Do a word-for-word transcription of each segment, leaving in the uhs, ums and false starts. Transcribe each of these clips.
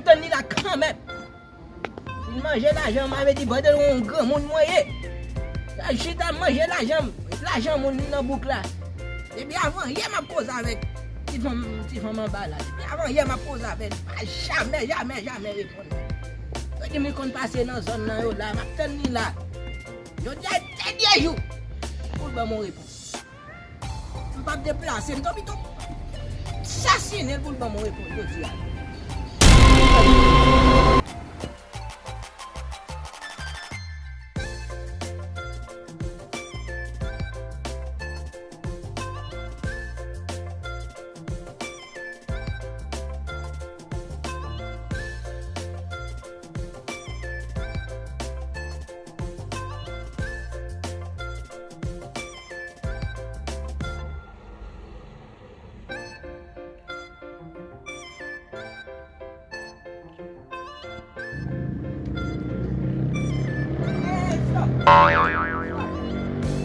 Tann li la kanmenm. Fin manje lajan m, sa vle di pandan yon granmoun mwen ye. Sa chita manje lajan m, lajan moun nan bouk la. Depi avan yè m ap koze avèk ti fanm, ti fanm anba la. Depi avan yè m ap koze avè l. Pa jamè, jamè, jamè reponn mwen. Yo di m li konn pase nan zòn nan yo la, m ap tann li la. Jodi a dènye jou pou l ban m yon repons. M p ap deplase, m t anvi tou sasinen l pou l ban m yon repons jodi a.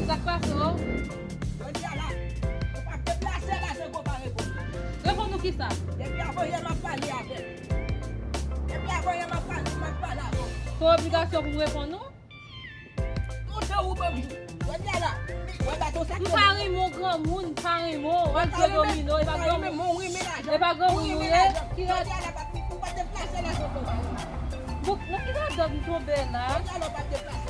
Sa k pase w? Jodi a la, ou pa deplase la, se konpa reponn. Reponn ou kisa? Depi avan yè m ap pale avè l. Depi avan yè m ap pale, m ap pale avè w. Se yon obligasyon pou m reponn ou? Monte ou ban m jou. Jodi a la, wè baton sa. M pa renmen yon granmoun, m pa renmen w. W ap jwe domino, e pa granmoun. E pa granmoun ou ye? Ki ras? Jodi a la, pa, ou pa deplase la, se konpa. Bon, nan ki gadòt m tonbe la? Jodi a la, ou pa deplase.